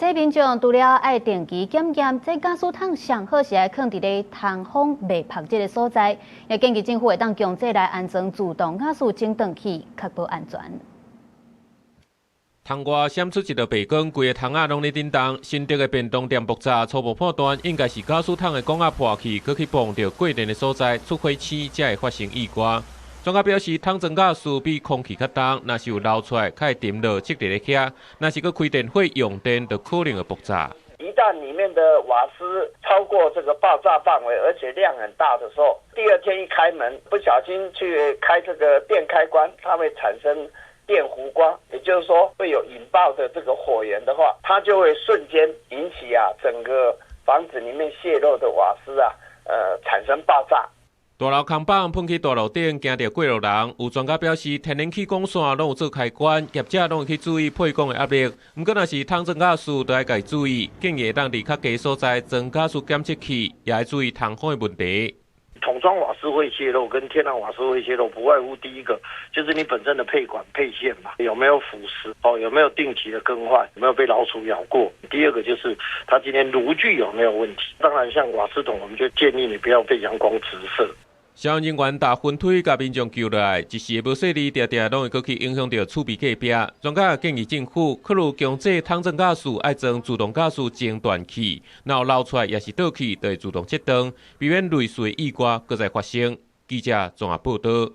這民眾除了愛定期檢驗，這瓦斯桶上好是愛囥佇咧通風袂曝熱的所在，也建議政府會當強制來安裝自動瓦斯診斷器，確保安全。窗外閃出一道白光，規个窗仔攏咧振動。新竹的便當店爆炸，初步判斷應該是瓦斯桶的管仔破去，閣去碰著過電的所在，出火星才會發生意外。專家表示，桶裝瓦斯比空氣較重，若是有流出來，較會沉落積佇咧遐；若是閣開電火用電，就可能會爆炸。一旦裡面的瓦斯超過這個爆炸範圍，而且量很大的時候，第二天一開門，不小心去開這個電開關，它會產生電弧光，也就是說會有引爆的這個火源的話，它就會瞬間引起啊整個房子裡面洩漏的瓦斯啊，產生爆炸。大樓空房噴去大樓頂，驚著過路人。有專家表示，天然氣管線攏有做開關，業者攏會去注意配管的壓力。毋過，若是桶裝瓦斯，就愛共注意，建議會當佇較低所在裝瓦斯檢測器，也愛注意通風的問題。桶裝瓦斯會洩漏，跟天然瓦斯會洩漏，不外乎第一個就是你本身的配管配線嘛，有沒有腐蝕？哦，有沒有定期的更換？有沒有被老鼠咬過？第二個就是它今天爐具有沒有問題？當然，像瓦斯桶，我們就建議你不要被陽光直射。消防人員踏雲梯共民眾救落來，一時的無細膩，定定攏會閣去影響著厝邊隔壁。專家建議政府考慮強制桶裝瓦斯愛裝自動瓦斯偵斷器，若有流出來抑是倒去，就會自動切斷，避免類似的意外閣再發生。記者綜合報導。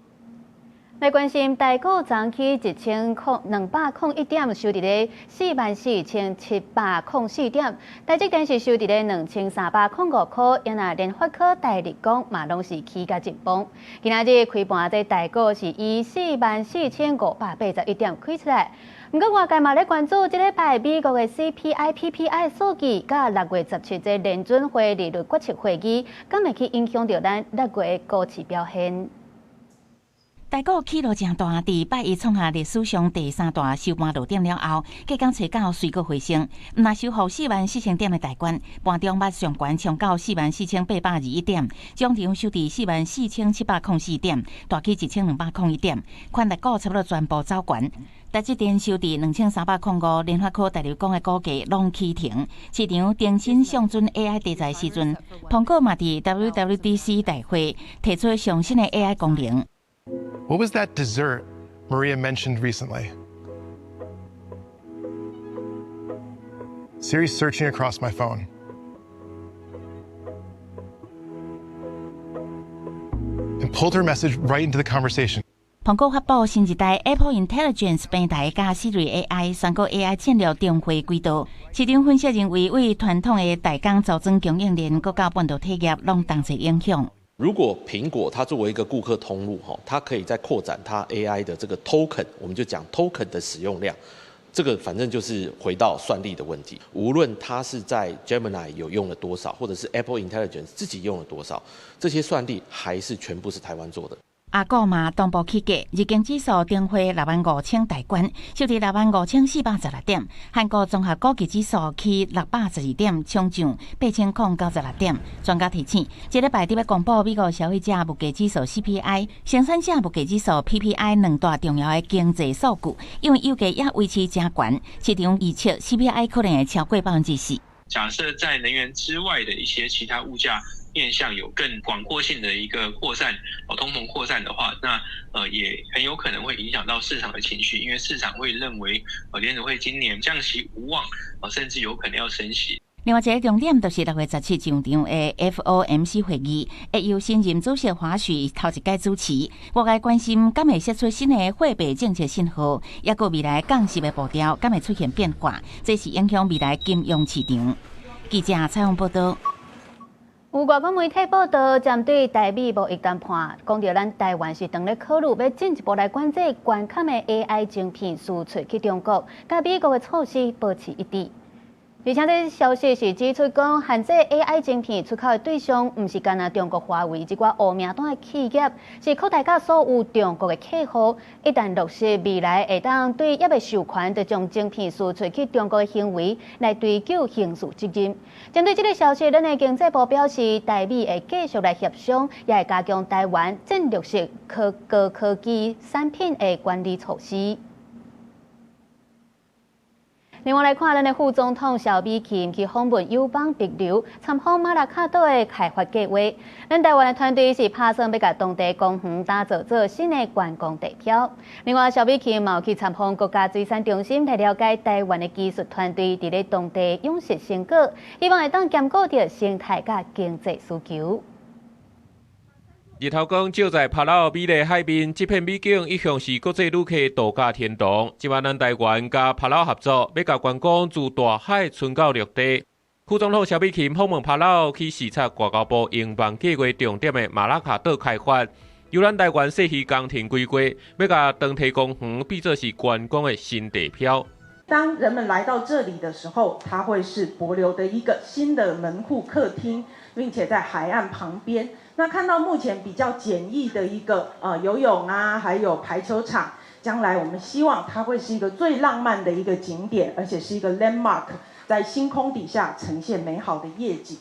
來關心台股昨起100201點，收佇咧44,704點。台積電是收佇咧2305塊。也若聯發科、台日鋼嘛攏是起甲真崩。今仔日開盤這台股是以44,581點開出來。毋過外界嘛咧關注這禮拜美國的 CPI、PPI 數據，佮6月17這聯準會利率決策會議，敢會去影響著咱六月股市表現？台股起落誠大，佇拜一創下歷史上第三大收盤落點了後，隔工初九隨閣回升，毋但收復44,000點的大關，盤中捌上懸衝到44,821點，終場收佇44,704點，大起1201點，權值股差不多全部走懸。台積電收佇2305，聯發科、台日鋼的股價攏起停。市場重新上陣 AI 題材時陣，蘋果嘛佇 WWDC 大會提出上新的 AI 功能。 What was that dessert Maria mentioned recently? Siri's searching across my phone and pulled her message right into the conversation. 蘋果發布新一代 Apple Intelligence 平台佮 Siri AI 宣告 AI 戰略重回軌道。市場分析認為，對傳統的代工組裝供應鏈，閣到半導體業攏同齊影響。如果蘋果它作為一個顧客通路，哈，它可以再擴展它 AI 的這個 token，我們就講 token 的使用量，這個反正就是回到算力的問題。無論它是在 Gemini 有用了多少，或者是 Apple Intelligence 自己用了多少，這些算力還是全部是台灣做的。亞股嘛同步起價，日經指數重回65,000大關，收佇65,416點。韓國綜合股價指數起612點，衝上8,096點。專家提醒，這禮拜佇欲公布美國消費者物價指數 CPI、生產者物價指數 PPI 兩大重要的經濟數據，因為油價也維持誠懸，市場預測 CPI 可能會超過4%。假設在能源之外的一些其他物價面向有更廣闊性的一個擴散，哦，通膨擴散的話，那也很有可能會影響到市場的情緒，因為市場會認為，聯準會今年降息無望，甚至有可能要升息。另外一個重點就是6月17上場的 FOMC 會議，會由新任主席華許頭一擺主持。外界關心，敢會釋出新的貨幣政策信號，抑閣未來降息的步調敢會出現變化，這是影響未來金融市場。記者採訪報導。有外國媒體報導，針對台美貿易談判，講著咱台灣是當咧考慮欲進一步來管制關鍵的 AI 晶片輸出去中國，佮美國的措施保持一致。而且這消息是指出講，限制 AI 晶片出口的對象，毋是干焦中國華為這寡烏名單的企業，是擴大到所有中國的客戶。一旦落實，未來會當對猶未授權著將晶片輸出去中國的行為來追究刑事責任。針對這個消息，咱的經濟部表示，台美會繼續來協商，也會加強台灣戰略性高科技產品的管理措施。另外來看，咱的副總統蕭美琴去訪問友邦帛琉，參訪馬拉卡島的開發計劃。咱台灣的團隊是拍算欲共當地公園打造做新的觀光地標。另外，蕭美琴嘛有去參訪國家水產中心，來了解台灣的技術團隊佇咧當地養殖成果，希望會當兼顧著生態佮經濟需求。日頭光照在帕勞美麗海面，這片美景一向是國際旅客度假天堂。這擺咱台灣佮帕勞合作，欲共觀光自大海伸到陸地。副總統蕭美琴訪問帕勞，去視察外交部英邦計劃重點的馬拉卡島開發，由咱台灣細魚工程規劃，欲共當地公園變做是觀光的新地標。當人們來到這裡的時候，它會是帛琉的一個新的門戶客廳，並且在海岸旁邊。那看到目前比較簡易的一個游泳啊，還有排球場，將來我們希望它會是一個最浪漫的一個景點，而且是一個 landmark，在星空底下呈現美好的夜景。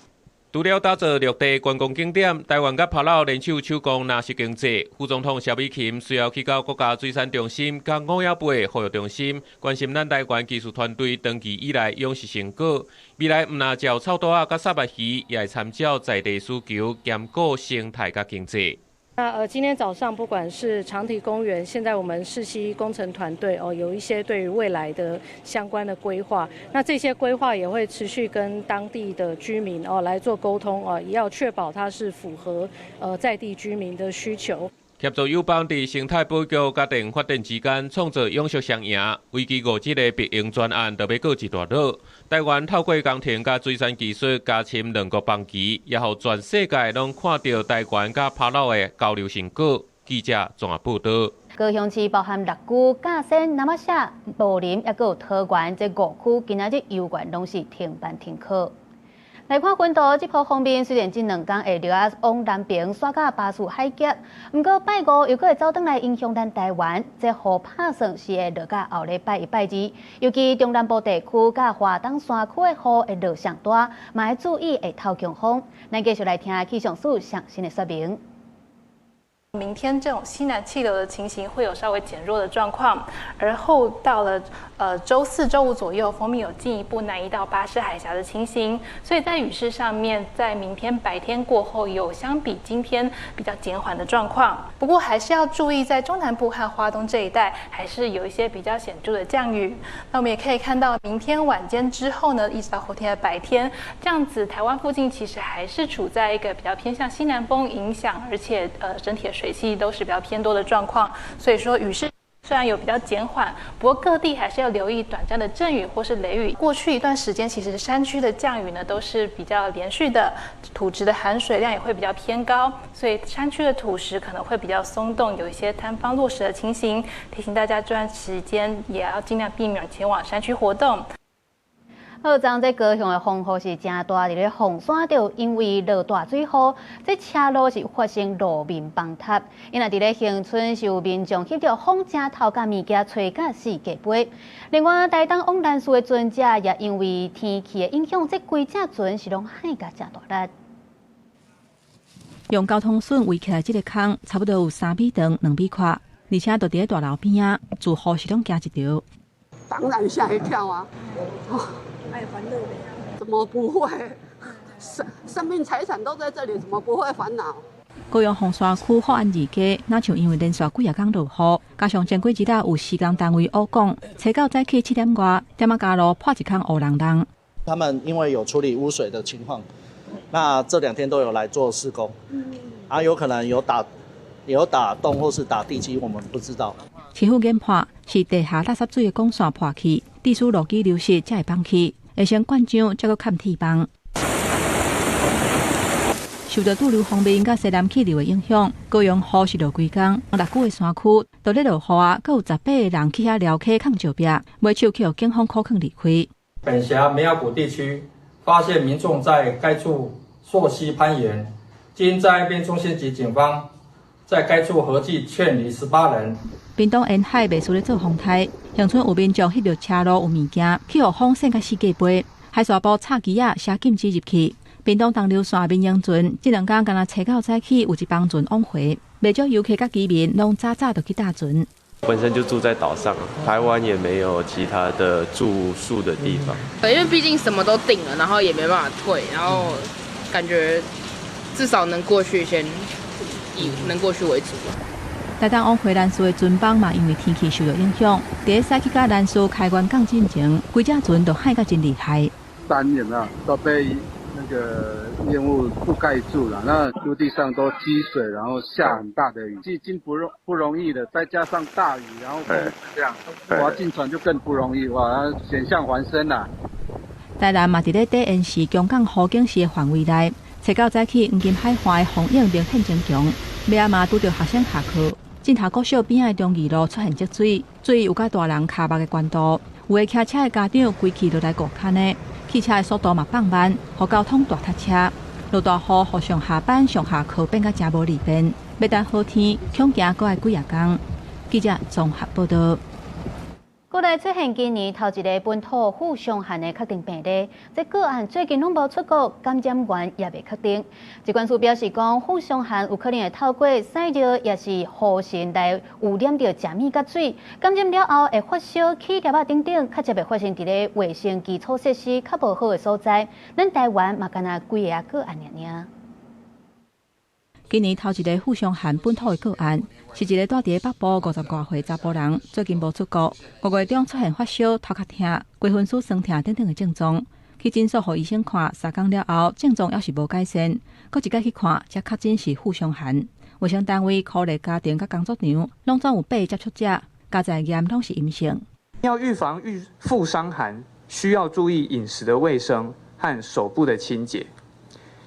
除了打造陸地觀光景點，台灣佮帕勞聯手手工糧食經濟。副總統蕭美琴隨後去到國家水產中心、佮五野貝保育中心，關心咱台灣技術團隊長期以來養殖成果。未來毋但食臭肚仔佮薩白魚，也會參照在地需求，兼顧生態佮經濟。那今天早上不管是長堤公園，現在我們世熙工程團隊哦，有一些對於未來的相關的規劃。那這些規劃也會持續跟當地的居民哦來做溝通哦，也要確保它是符合在地居民的需求。協助友邦佇生態保育佮電發電之間創造永續雙贏，為期5日的白鷹專案就欲告一段落。台灣透過工程佮水產技術加深兩國邦誼，也予全世界攏看著台灣佮帕勞的交流成果。記者綜合報導。高雄市包含六龜、甲仙、那瑪夏、武林，抑閣有桃園這五區，今仔日幼兒園攏是停班停課。來看薰陶這波鋒面，雖然這兩工會掠仔往南爿徙到巴士海峽，毋過拜五又閣會走轉來影響咱台灣。這雨拍算是會落到後禮拜一、拜二，尤其中南部地區佮華東山區的雨會落上大，嘛愛注意會透強風。咱繼續來聽氣象署上新的說明。明天這種西南氣流的情形會有稍微減弱的狀況，而後到了週四、週五左右，鋒面有進一步南移到巴士海峽的情形，所以在雨勢上面，在明天白天過後有相比今天比較減緩的狀況。不過還是要注意，在中南部和花東這一帶，還是有一些比較顯著的降雨。那我們也可以看到，明天晚間之後呢，一直到後天的白天，這樣子台灣附近其實還是處在一個比較偏向西南風影響，而且整體的水汽都是比較偏多的狀況，所以說雨勢雖然有比較減緩，不過各地還是要留意短暫的陣雨或是雷雨。過去一段時間，其實山區的降雨呢都是比較連續的，土質的含水量也會比較偏高，所以山區的土石可能會比較鬆動，有一些坍方落石的情形。提醒大家這段時間也要盡量避免前往山區活動。好，昨這高雄的風雨是誠大，佇咧鳳山就因為落大水雨，這車路是發生路面崩塌。因為佇咧恆春是有民眾翕著風車頭佮物件吹甲四界飛。另外，台東往蘭嶼的船隻也因為天氣的影響，這規隻船是攏幌甲誠大力。用交通筍圍起來這個空，差不多有3米長、2米寬，而且就佇咧大樓邊仔，自雨是攏驚一條。當然嚇一跳啊！怎麼不會？生命財產都在這裡，怎麼不會煩惱？高雄鳳山區福安二街，若像因為連續幾仔工落雨，加上前幾日有施工單位烏講，初九早起7點外，店仔加路破一空烏籠籠。他們因為有處理污水的情況，那這2天都有來做施工，啊，有可能有打洞或是打地基，我們不知道。市府研判是地下垃圾水的管線破去，致使路基流失才會崩去，會先灌漿，才閣崁鐵網。受到對流鋒面佮西南氣流的影響，高雄雨是落規工，六龜的山區都咧落雨啊，閣有18個人去遐寮溪囥石壁，尾手去予警方扣囥離開。本轄梅雅谷地區發現民眾在該處溯溪攀岩，經災變中心及警方在該處合計勸離18人。屏東沿海袂輸咧做風颱，鄉村有民眾翕著車路有物件，去予風扇甲四界飛，海沙埔插旗仔寫禁止入去。屏東東流線民營船，這兩工敢若初九早起有一幫船往回，袂少遊客佮居民攏早早就去搭船。本身就住在島上，台灣也沒有其他的住宿的地方。對，因為畢竟什麼都訂了，然後也沒辦法退，然後感覺至少能過去先以能過去為主。台東往回蘭嶼的船班嘛，因為天氣受著影響，佇咧駛去佮蘭嶼開源港進前，規隻船都海甲真厲害。山有沒有都被那個煙霧覆蓋住了，那陸地上都積水，然後下很大的雨，已經不容易了，再加上大雨，然後風這樣，哇，進船就更不容易，哇，險象環生啦。台南嘛，佇咧底延時強降雨警示的範圍內，初九早起黃金海岸的風湧明顯增強，尾仔嘛拄著學生下課，圳頭國小邊仔的忠義路出現積水，水有佮大人跤目的懸度，有的騎車的家長規氣都來顧牽的。汽車的速度嘛放慢，予交通大塞車。落大雨，予上下班、上下課變甲誠無利便。欲等好天，恐驚閣愛幾仔工。記者綜合報導。國內出現今年頭一个本土副傷寒的確定病例，這個案最近攏無出國，感染源也未確定。疾管署表示講，副傷寒有可能會透過屎尿，抑是呼吸來污染著食物佮水，感染了後會發燒、起粒仔等等，較捷會發生佇咧衛生基礎設施較無好的所在。咱台灣嘛，干焦幾个個案爾爾。今年頭一个副傷寒本土的個案，是一个蹛佇咧北部五十外歲查埔人，最近無出國，5月中出現發燒、頭殼疼、規身軀酸痛等等的症狀，去診所予醫生看，3工了後症狀猶是無改善，閣一擺去看，才確診是副傷寒。衛生單位鼓勵家庭佮工作場，攏總有八个接觸者，加在驗攏是陰性。要預防副傷寒，需要注意飲食的衛生和手部的清潔。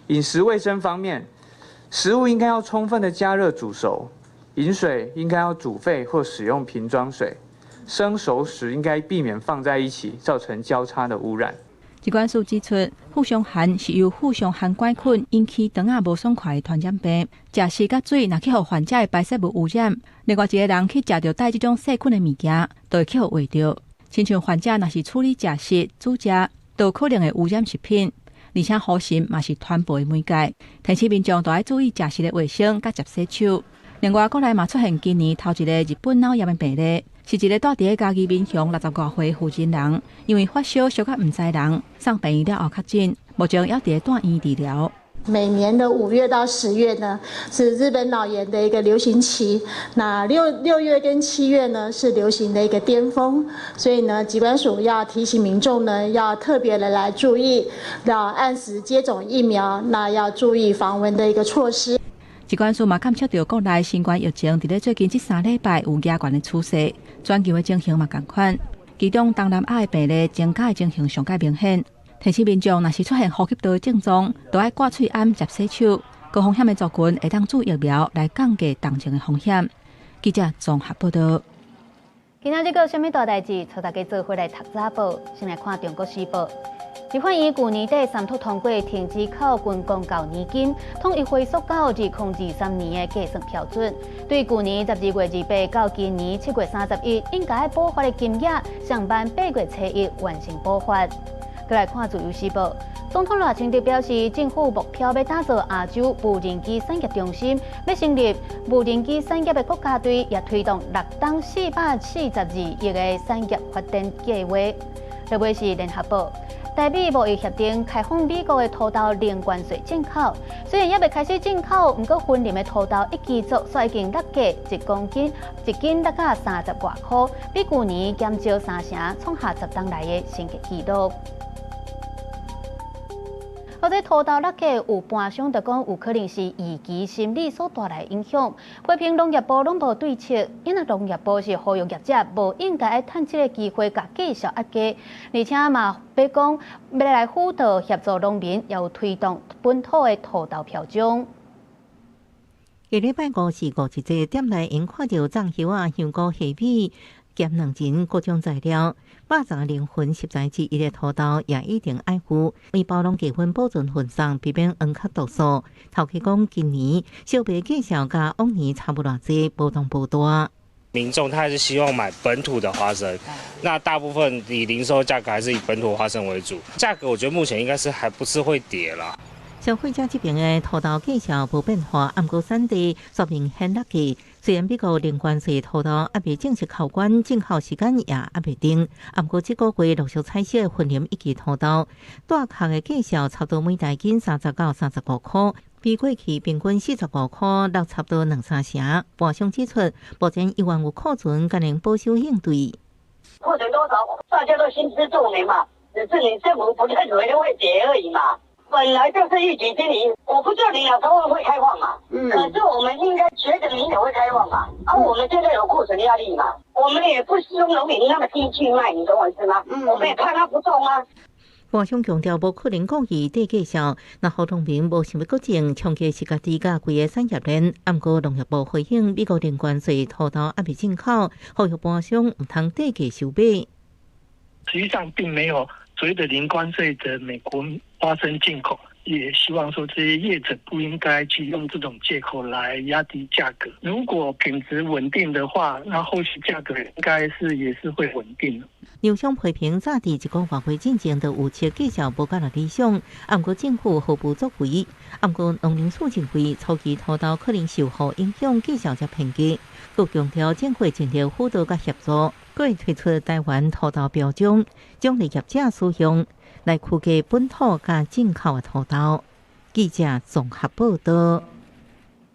飲食衛生方面，食物應該要充分的加熱煮熟，飲水應該要煮沸或使用瓶裝水，生熟食應該避免放在一起，造成交叉的污染。疾管署指出，副傷寒是由副傷寒桿菌引起腸仔無爽快的傳染病。食食佮水若去予患者的排泄物污染，另外一个人去食著帶這種細菌的物件，就會去予患著。親像患者若是處理食食、煮食，都有可能會污染食品。而且呼吸嘛是傳播的媒介，提醒民眾都愛注意食食的衛生，佮捷洗手。另外，國內嘛出現今年頭一個日本腦炎的病例，是一个蹛佇咧嘉義民雄60外歲婦人人，因為發燒燒甲毋知人，送病院了後確診，目前猶佇咧住院治療。每年的5月到10月呢，是日本腦炎的一個流行期。那6月跟7月呢，是流行的一個巔峰。所以呢，疾管署要提醒民眾呢，要特別的來注意，要按時接種疫苗，那要注意防蚊的一個措施。疾管署嘛監測著國內新冠疫情，佇咧最近這3禮拜有加懸的趨勢，全球的情形嘛仝款。其中東南亞的病例增加的情形上蓋明顯。提醒民眾，若是出現呼吸道的症狀，就愛掛喙罨、捷洗手。高風險的族群會當注疫苗來降低重症的風險。記者綜合報導。今仔日閣有啥物大代誌？帶大家做伙來讀早報。先來看《中國時報》。立法院舊年底三讀通過停止扣軍公教年金，統一恢復到2023年的計算標準。對舊年12月28到今年7月31，應該補發的金額，上萬8月初一完成補發。閣來看《自由時報》，總統賴清德表示，政府目標欲打造亞洲無人機產業中心，欲成立無人機產業的國家隊，也推動6冬442億的產業發展計畫。特別是聯合報，台美貿易協定開放美國的土豆零關稅進口，雖然猶未開始進口，毋過雲林的土豆一支竹，煞已經落價1公斤1斤落價30外箍，比舊年減少3成，創下10冬來的新低紀錄。或者土豆落價有盤商就講，有可能是預期心理所帶來影響。批評農業部攏無對策，因為農業部是呼籲業者無應該愛趁這个機會共價數壓低，而且嘛，欲講欲來輔導協助農民，也有推動本土的土豆品種。下禮拜五是五一節，店內𪜶看著藏香仔、香菇、蝦米、鹹兩仁各種材料，100零分食材之一的土豆也一定愛附，為包裝雞粉保存運送，避免黃殼毒素。頭家講今年小白價數佮往年差無偌濟，波動無大。民眾他還是希望買本土的花生，那大部分以零售價格還是以本土花生為主，價格我覺得目前應該是還不是會跌啦。消費者這邊的土豆價數無變化，毋過產地煞明顯落價。雖然美國零關稅土豆猶未正式扣關，進口時間也猶未定。毋過這個月陸續採收的雲林一期土豆，帶殼的價數差不多每大斤30到35箍，比過去平均45箍落差不多兩三成。盤商指出，目前猶原有庫存，敢能保守應對。庫存多少，大家都心知肚明嘛，只是你政府不認為會跌而已嘛。本來就是一級經營，我不知道你哪時候會開放嘛。可是我們應該覺得明年會開放嘛。啊，我們現在有庫存壓力嘛，我們也不希望農民那麼低去賣，你懂我意思嗎？我們也怕它不中啊。盤商強調，無可能故意低價銷，若予農民無想欲閣種，衝擊是家己佮規個產業鏈。毋過農業部回應，美國零關稅土豆猶未進口，呼籲盤商毋通低價收買。實際上並沒有所謂的零關稅的美國花生進口，也希望說這些業者不應該去用這種借口來壓低價格。如果品質穩定的話，那後續價格應該是也是會穩定的。糧商批評早佇一個外月進前就預測價數無佮理想，毋過政府毫無作為。毋過農林署認為初期土豆可能受雨影響，價數才偏低。閣強調政府盡力輔導佮協助，閣會推出台灣土豆標章，獎勵業者使用，來區隔本土佮進口的土豆。記者綜合報道。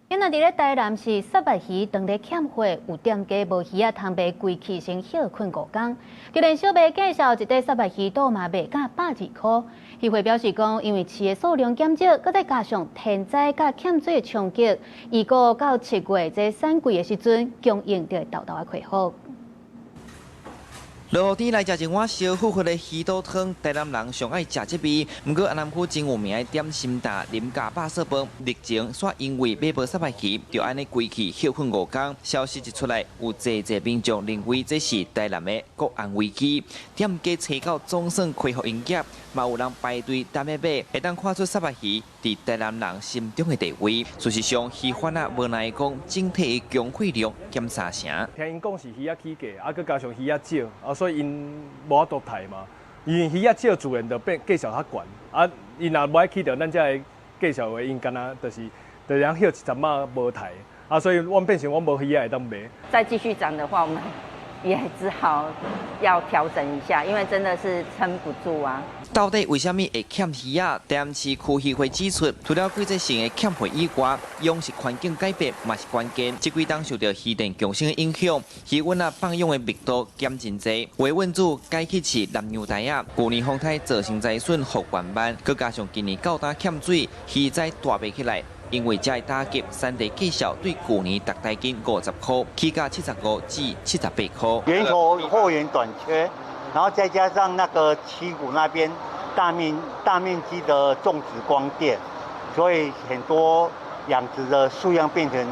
今仔佇咧台南市虱目魚當咧欠貨，有店家無魚仔通賣，規氣先歇睏五工。就連小賣介紹一塊虱目魚肚嘛賣甲120箍。漁會表示講，因為飼的數量減少，閣再加上天災佮欠水的衝擊，預估到7月這產季的時陣，供應就會沓沓仔恢復。落雨天來食一碗燒乎乎的魚肚湯，台南人上愛食這味。毋過安南區真有名的點心店林家肉燥飯，日前煞因為買無虱目魚，就按呢規氣歇睏五工。消息一出來，有濟濟民眾認為這是台南的國安危機，店家揣到總算恢復營業，嘛有人排隊等欲買，會當看出虱目魚佇台南人心中的地位。事實上，魚販仔無奈講，整體的供貨量減三成。聽𪜶講是魚仔起價，啊，閣加上魚仔少，啊，所以𪜶無法度刣嘛。因為魚仔少，自然就變價數較懸。啊，𪜶若無愛起著咱遮的價數的話，𪜶敢若就是通歇一陣仔無刣。啊，所以阮變成阮無魚仔會當賣。再繼續漲的話，我們也只好要調整一下，因為真的是撐不住啊。到底為啥物會欠魚仔？台南市區漁會指出，除了季節性的欠貨以外，養殖環境改變嘛是關鍵。這幾冬受著漁電共生的影響，魚塭仔放養的密度減真濟，維穩組改去飼南洋鯛仔。舊年風颱造成災損復原慢，閣加上今年到今欠水，魚仔大袂起來。因為這个打擊，產地價數對舊年逐大斤50箍，起價75至78箍。源頭貨源短缺，然後再加上那個七股那邊大面積的種植光電，所以很多養殖的數量變成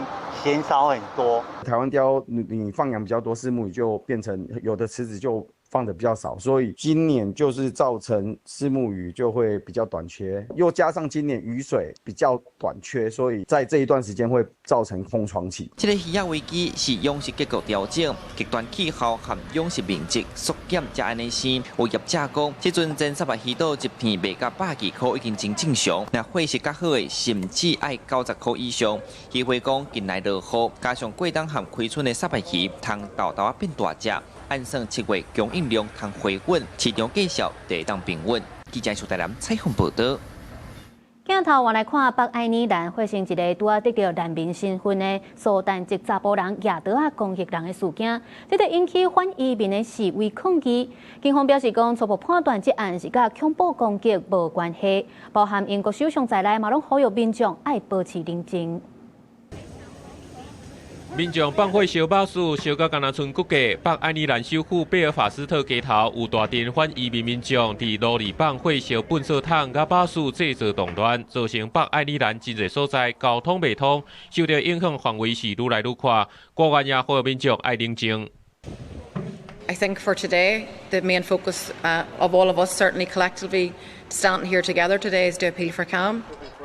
減少很多。台灣鯛你放養比較多，虱目魚就變成有的池子就放得比較少，所以今年就是造成虱目魚就會比較短缺，又加上今年雨水比較短缺，所以在這一段時間會造成空窗期。這個魚仔危機是養殖結構調整、極端氣候和養殖面積縮減才按呢生。有業者講，這陣前虱目魚肚一片賣到120箍已經真正常，若貨色較好的，甚至愛90箍以上。漁會講近來落雨，加上過冬和開春的虱目魚，通沓沓仔變大隻。按算7月供應量通回穩，市場價數就會當平穩。記者蘇台南採訪報導。鏡頭換來看北愛爾蘭發生一个拄仔得著難民身份的蘇丹籍查埔人舉刀仔攻擊人的事件，這個引起反移民的示威抗議。警方表示講，初步判斷這案是佮恐怖攻擊無關係，包含英國首相在內嘛，攏呼籲民眾愛保持冷靜。民眾放火燒肉肆，燒甲敢若賰骨架。北愛爾蘭首府貝爾法斯特街頭有大陣反移民民眾佇蘆裡放火燒糞埽桶，佮肉肆製造動亂，造成北愛爾蘭真濟所在交通袂通，受著影響範圍是愈來愈闊。官員也呼籲民眾愛冷靜。 I think for today, the main focus of all of us, certainly collectively standing here together today, is to appeal for calm.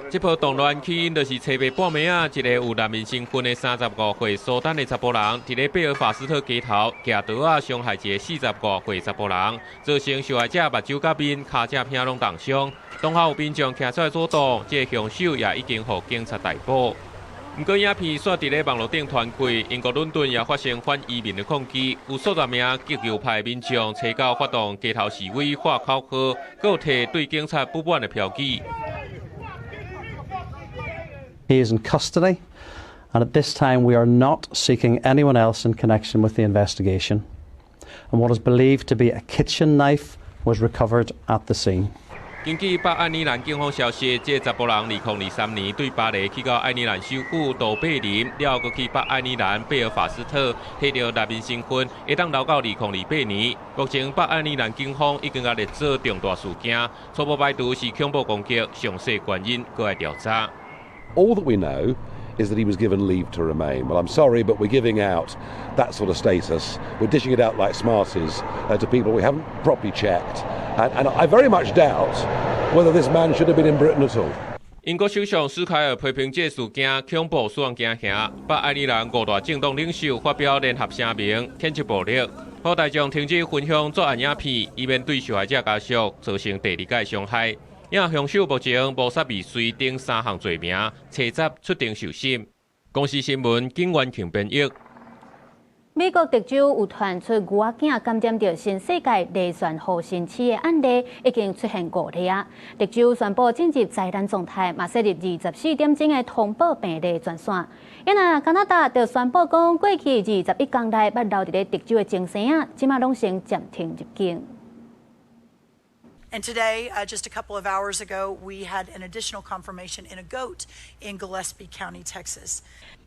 這波動亂起因就是初八半暝仔，一个有難民身份的35歲蘇丹的查埔人，佇咧貝爾法斯特街頭舉刀仔傷害一个45歲查埔人，造成受害者目睭佮面、跤脊片攏重傷。當下有民眾站出來阻擋，這个兇手也已經予警察逮捕。毋過影片煞佇咧網路頂傳開，英國倫敦也發生反移民的抗議，有數十名極右派民眾揣九發動街頭示威、喊口號，閣有提對警察不滿的標語。 He is in custody, and at this time we are not seeking anyone else in connection with the investigation. And what is believed to be a kitchen knife was recovered at the scene. 根據北愛爾蘭警方消息，這个查埔人2023年對巴黎去到愛爾蘭首府都柏林，了後閣去北愛爾蘭貝爾法斯特，提著難民身份，會當留到2028年。目前北愛爾蘭警方已經共列做重大事件，初步排除是恐怖攻擊，詳細原因閣愛調查。 All that we know is that he was given leave to remain. Well, I'm sorry, but we're giving out that sort of status. We're dishing it out like Smarties to people we haven't properly checked. And I very much doubt whether this man should have been in Britain at all. 英國首相史凱爾批評這事件恐怖，使人驚嚇。北愛爾蘭五大政黨領袖發表聯合聲明，譴責暴力，呼大眾停止分享作案影片，以免對受害者家屬造成第二擺傷害。影兇手目前謀殺未遂等三項罪名，初十出庭受審。公視新聞景元慶編譯。美國德州有傳出牛仔囝感染著新世界螺旋猢糞鼠的案例，已經出現五例啊。德州宣布進入災難狀態，嘛設立24點鐘的通報病例專線。因啊，加拿大就宣布講，過去21天內捌留佇咧德州的精生仔，這馬攏先暫停入境。 And today, just a couple of hours ago, we had an additional confirmation in a goat in Gillespie County, Texas.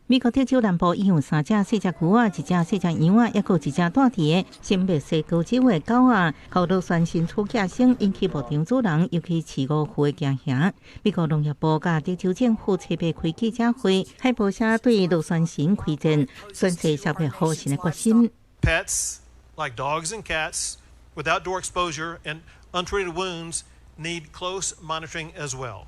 美國德州南部已有三隻細隻牛仔，一隻細隻羊仔，抑閣一隻蹛佇个新墨西哥州的狗仔，予螺旋鱘鼠寄生，引起牧場主人尤其飼牛婦的驚嚇。美國農業部佮德州政府初八開記者會，海報寫對螺旋鱘開戰，宣示消滅猢糞的決心。 Pets like dogs and cats with outdoor exposure and untreated wounds need close monitoring as well.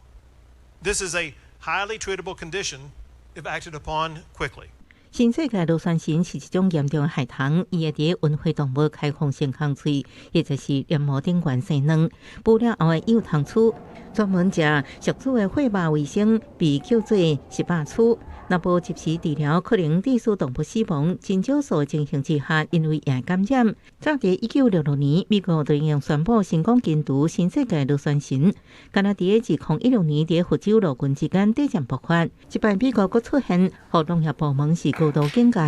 This is a highly treatable condition if acted upon quickly. 新世界螺旋鱘是一種嚴重的害蟲，伊會佇溫血動物開放性空喙，或者是黏膜頂懸生卵，孵了後的幼蟲鼠專門食宿主的血肉為生，被叫做食肉鼠。若無及時治療，可能致使動物死亡。真少數情形之下，因為會感染。早佇1966年，美國就已經宣布成功根除新世界螺旋鱘。敢若佇2016年，佇佛州陸軍之間短暫爆發，這擺美國閣出現，予農業部門是高度警戒。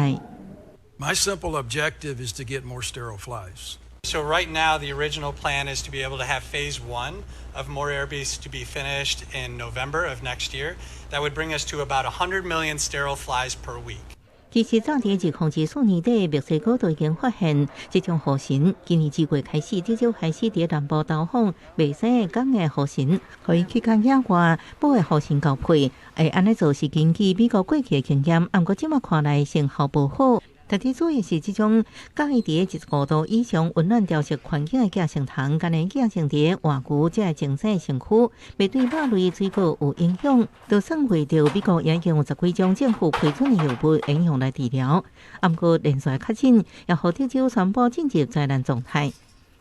My simple objective is to get more sterile flies. So right now, the original plan is to be able to have phase one of more Airbeasts to be finished in November of next year. That would bring us to about 100 million sterile flies per week. 其實早佇2014年底，墨西哥就已經發現這種猢糞。今年2月開始，德州開始佇南部投放袂生的公的猢糞，予伊去佮野外母的猢糞交配。會按呢做是根據美國過去的經驗，毋過這馬看來成效無好。特別注意是這種佮意佇25度以上溫暖潮濕環境的寄生蟲，敢若寄生佇活牛這个精生身軀，袂對肉類水果有影響。就算為著美國已經有十幾種政府批准的藥物應用來治療，毋過連續確診，也予德州宣布進入災難狀態。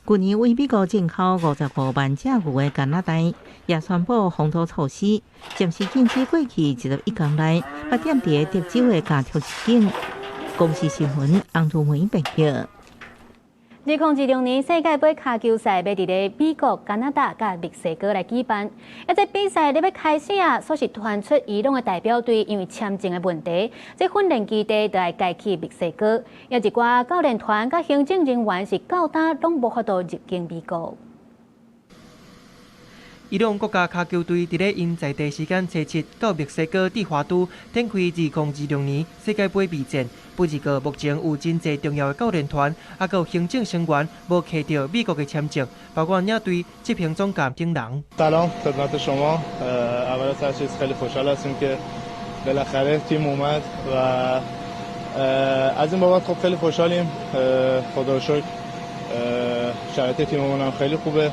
去年為美國進口55萬隻牛的加拿大，也宣布封堵措施，暫時禁止過去21天內捌踮佇德州的家畜入境。公視新聞，洪如梅報道。2026年世界盃跤球賽欲佇咧美國、加拿大佮墨西哥來舉辦。啊，這比賽咧欲開始啊，煞是傳出伊朗的代表隊因為簽證的問題，這訓練基地就愛改去墨西哥。也一寡教練團佮行政人員是到今攏無法度入境美國。伊朗國家跤球隊佇咧𪜶在地時間初七到墨西哥蒂華都展開2026年世界盃備戰。不過目前有真濟重要的教練團，抑閣有行政成員無摕著美國的簽證，包括領隊、執行總監等人。 سلام خدمت شما اول از هر چیز خیلی خوشحال هستیم که بالاخره تیم اومد و از این بابت خب خیلی خوشحالیم خدا رو شکر شرایط تیممون هم خیلی خوبه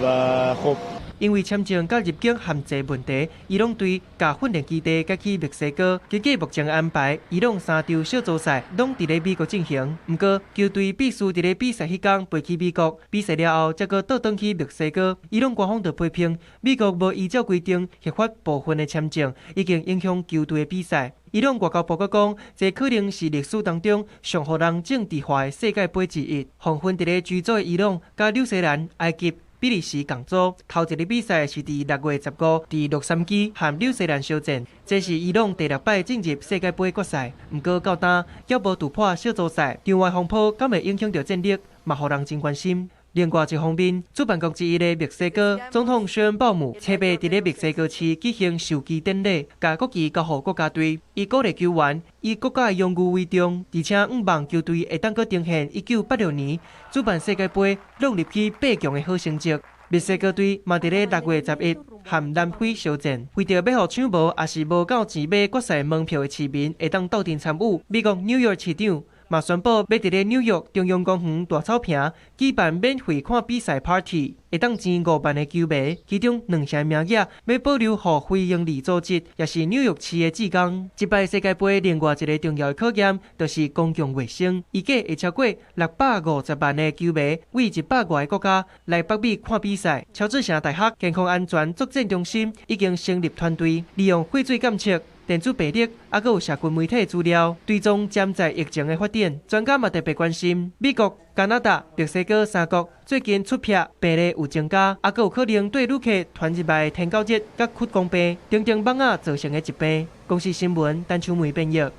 و خب. 因為簽證佮入境限制問題，伊朗隊共訓練基地改去墨西哥。根據目前安排，伊朗三場小組賽攏佇咧美國進行。毋過球隊必須佇咧比賽彼工飛去美國，比賽了後才閣倒轉去墨西哥。伊朗官方就批評美國無依照規定核發部分的簽證，已經影響球隊的比賽。伊朗外交部閣講，這可能是歷史當中上予人政治化的世界盃之一。紅分佇咧 G 組的伊朗、佮紐西蘭、埃及、比利時共組，頭一个比賽是佇6月15，佇洛杉磯和紐西蘭相戰。這是伊朗第六擺進入世界盃決賽，毋過到今猶無突破小組賽，場外風波敢會影響著戰力，嘛予人真關心。另外一方面，主辦國之一的墨西哥總統雪恩鮑姆，初八佇咧墨西哥市舉行授旗典禮，共國旗交予國家隊，伊鼓勵球員以國家的榮譽為重，而且向望球隊會當閣呈現1986年主辦世界盃挵入去八強的好成績。墨西哥隊嘛佇咧6月11和南非相戰，為著欲予搶無抑是無夠錢買決賽門票的市民會當鬥陣參與，美國紐約市長嘛宣布欲佇咧紐約中央公園大草坪舉辦免費看比賽 party，會當捐5萬个球迷，其中兩成名額欲保留予非營利組織，也是紐約市的志工。這擺世界盃另外一个重要的考驗，就是公共衛生。預計會超過650萬个球迷，對100外个國家來北美看比賽。喬治城大學健康安全作戰中心已經成立團隊，利用廢水檢測、電子病歷，抑閣有社群媒體資料，追蹤潛在疫情的發展。專家嘛特別關心，美國、加拿大、墨西哥三國最近出癖病例有增加，抑閣有可能對旅客傳入來天狗熱佮屈光病等等蠓仔造成的疾病。公視新聞，陳秋梅編譯。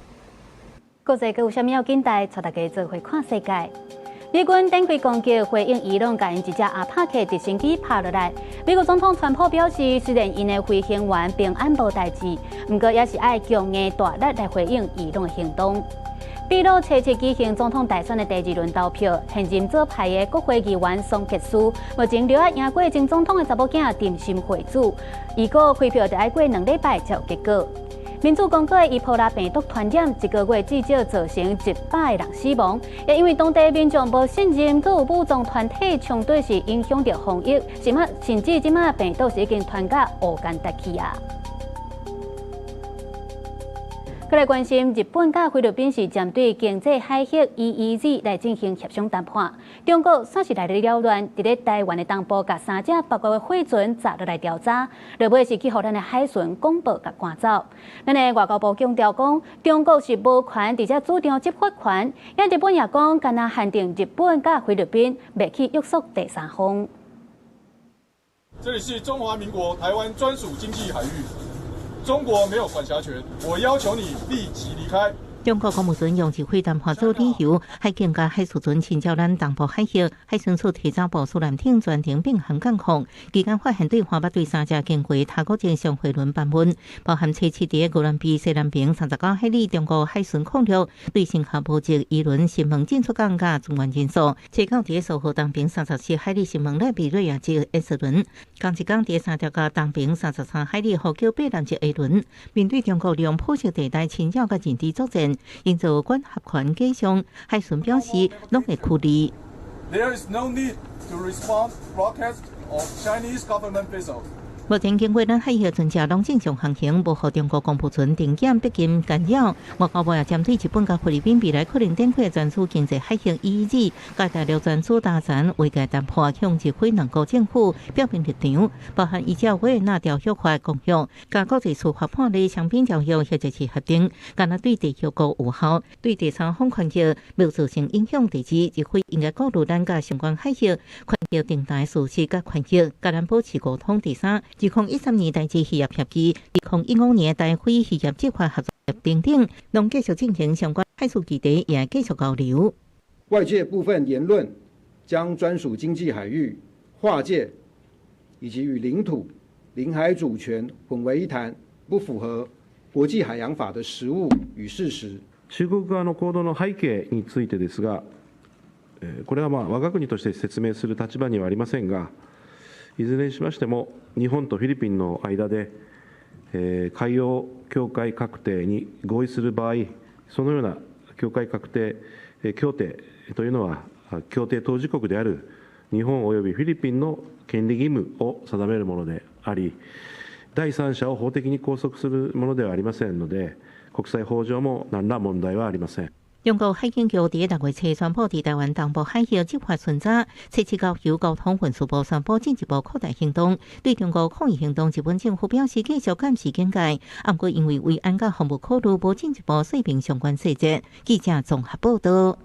國際閣有啥物要緊代，帶大家做伙看世界。美軍展開攻擊，回應伊朗共𪜶一隻阿帕契直升機拍落來。美國總統川普表示，雖然𪜶的飛行員平安無代誌，毋過也是愛強硬大力來回應伊朗的行動。秘魯初七舉行總統大選的第二輪投票，現任左派的國會議員桑傑斯目前著愛贏過前總統的查某囝沉心惠子，預估開票著愛過2禮拜才有結果。民主剛果的伊波拉病毒傳染，一個月至少造成100個人死亡，也因為當地民眾無信任，閣有武裝團體衝突是影響著防疫，甚至這馬病毒是已經傳到烏干達去啊。閣來關心日本佮菲律賓是針對經濟海域 EEZ 來進行協商談判。中國算是來咧擾亂，佇咧台灣的東部，共三隻北國的貨船砸落來調查，落尾是去予咱的海巡廣報共趕走。咱的外交部強調講，中國是無權直接主張執法權，也日本也講，干焦限定日本佮菲律賓，袂去約束第三方。這裡是中華民國台灣專屬經濟海域。中國沒有管轄權，我要求你立即離開。中國公務船用指揮談判做理由，海警佮海事船侵擾咱東部海域，海巡署提早部署艦艇全程並行監控。期間發現對岸捌對三隻經過他國境商貨輪盤問，包含初七佇鵝鑾鼻西南爿39海里中國海巡空域，對乘客無籍漁輪新聞進出港佮船員人數，初九佇蘇澳東爿34海里新聞賴比瑞亞籍 S 輪，仝一工佇三條角東爿33海里呼叫八南籍 A 輪，面對中國利用灰色地帶侵擾佮認知作戰。營造管轄權假象，海巡表示攏會處理。 There is no need to respond broadcast of Chinese government vessels. 目前經過咱海域船隻攏正常航行，無予中國公務船定檢逼近干擾。外交部也針對日本佮菲律賓未來可能展開專屬經濟海域 EEZ，佮大陸專屬達成劃界談判，向日菲兩國政府表明立場，包含依照維也納條約法公約、佮國際司法判例雙邊條約或者是協定，干焦對締約國有效，對第三方權益無造成影響。第二，日菲應該顧慮咱佮相關海域權益定在事實佮權益，共咱保持溝通。第三，2013年台日漁業協議，2015年台菲漁業執法合作協定等，攏繼續進行相關海事議題，也繼續交流。外界部分言論將專屬經濟海域劃界以及與領土、領海主權混為一談，不符合國際海洋法的實務與事實。中國側の行動の背景についてですが、これはまあ我が国として説明する立場にはありませんが、いずれにしましても、日本とフィリピンの間で、海洋境界画定に合意する場合、そのような境界画定協定というのは、協定当事国である日本及びフィリピンの権利義務を定めるものであり、第三者を法的に拘束するものではありませんので、國際法上も何ら問題はありません。中國海警局佇6月初宣布，佇台灣東部海域執法巡查，初七到由交通運輸部宣布進一步擴大行動。對中國抗議行動，日本政府表示繼續監視警戒，毋過因為維安佮防務考慮，無進一步說明相關細節。記者綜合報道。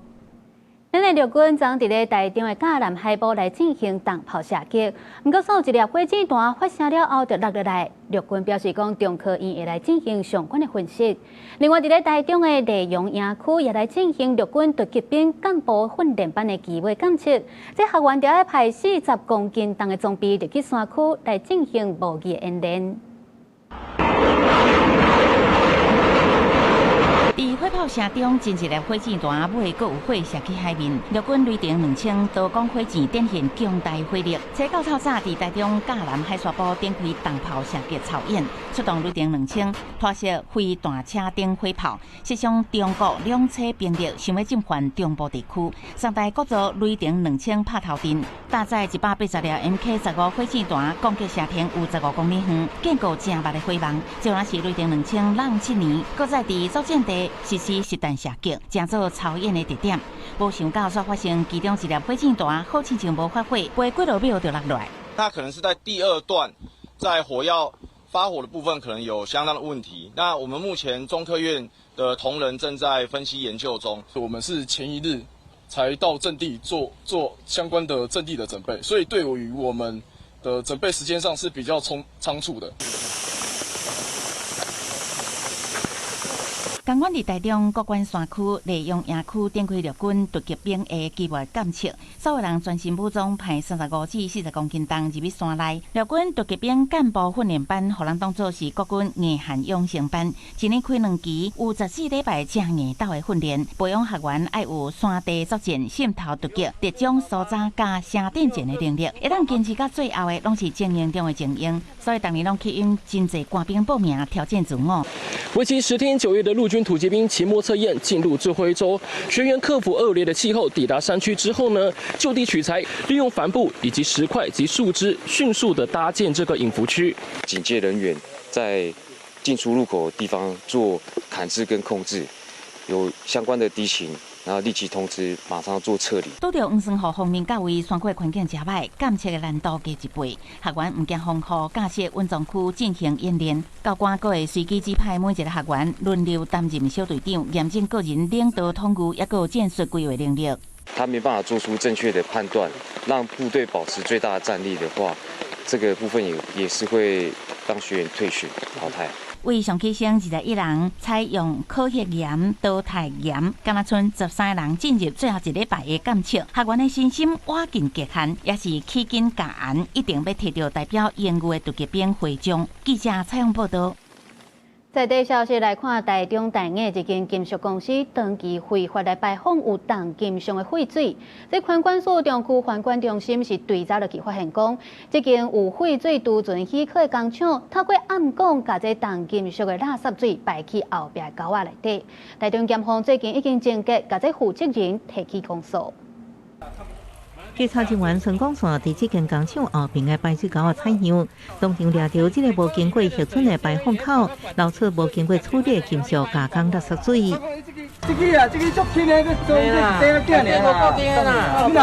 咱的陸軍昨佇咧台中的甲南海埔來進行重炮射擊，毋過煞有一粒火箭彈發射了後就落落來。陸軍表示講，中科院會來進行相關的分析。另外，佇咧台中的麗陽營區也來進行陸軍突擊兵幹部訓練班的期尾檢測，這學員著愛排40公斤重的裝備入去山區來進行模擬演練。佇火炮聲中，真一粒火箭彈尾閣有火射去海面。陸軍雷霆2000多管火箭展現強大火力。初九透早佇台中甲南海沙埔展開重炮射擊操演，出動雷霆2000拖射飛彈車頂火炮，設想中國兩車兵力想欲進犯中部地區，三台閣做雷霆2000拍頭陣，搭載180粒 MK-15火箭彈，攻擊射程有15公里遠，建構正密的火網。這若是雷霆2000浪7年，閣再佇作戰地實施實彈射擊，成做操演的特點。無想到煞發生其中一粒火箭彈，好親像無發火，飛幾落秒就落來。那可能是在第二段，在火藥發火的部分可能有相當的問題。那我們目前中科院的同仁正在分析研究中。我們是前一日才到陣地做相關的陣地的準備，所以對於我們的準備時間上是比較倉促的。仝款佇台中國關山區麗陽營區展開陸軍突擊兵的期末檢測，所有人全身武裝，排35至40公斤重入去山內。陸軍突擊兵幹部訓練班，予人當作是國軍硬漢養成班，一年開2期，有14禮拜正硬鬥的訓練，培養學員愛有山地作戰、滲透突擊、特種搜查佮城鎮戰的能力。會當堅持到最後的，攏是精英中的精英，所以逐年攏吸引真濟官兵報名挑戰自我。為期10天9夜的陸軍突擊兵期末測驗進入最後一週，學員克服惡劣的氣候，抵達山區之後呢，就地取材，利用帆布以及石塊及樹枝，迅速的搭建這個隱伏區。警戒人員在進出入口的地方做砍制跟控制，有相關的敵情，然後立即通知，馬上做撤離。拄著黃霜雨鋒面，到位山區環境誠歹，監測的難度加一倍。學員毋驚風雨，駕駛穩裝區進行演練。教官閣會隨機指派每一個學員輪流擔任小隊長，驗證個人領導統御，抑閣有戰術規劃能力。他沒辦法做出正確的判斷，讓部隊保持最大的戰力的話，這個部分也是會讓學員退訓淘汰。為上起生21人，採用科學鹽淘汰鹽，敢若賰13人進入最後一禮拜的檢測。學員的身心倚近極限，也是起緊加按，一定欲提著代表榮譽的突擊兵徽章。記者採訪報導。在地消息來看，台中大雅一間金屬公司長期非法來排放有重金屬的廢水。這環管署中區環管中心是對早就去發現講，這間有廢水貯存許可的工廠，透過暗管共這重金屬的垃圾水排去後壁溝仔內底。台中檢方最近已經偵結，共這負責人提起公訴。稽查人員巡崗線佇這間工廠後邊的排水溝仔採樣，當場掠著這个無經過核准的排放口，流出無經過處理的金屬加工垃圾水。這个啊，這个足輕的，這做這是短仔爾啦。你若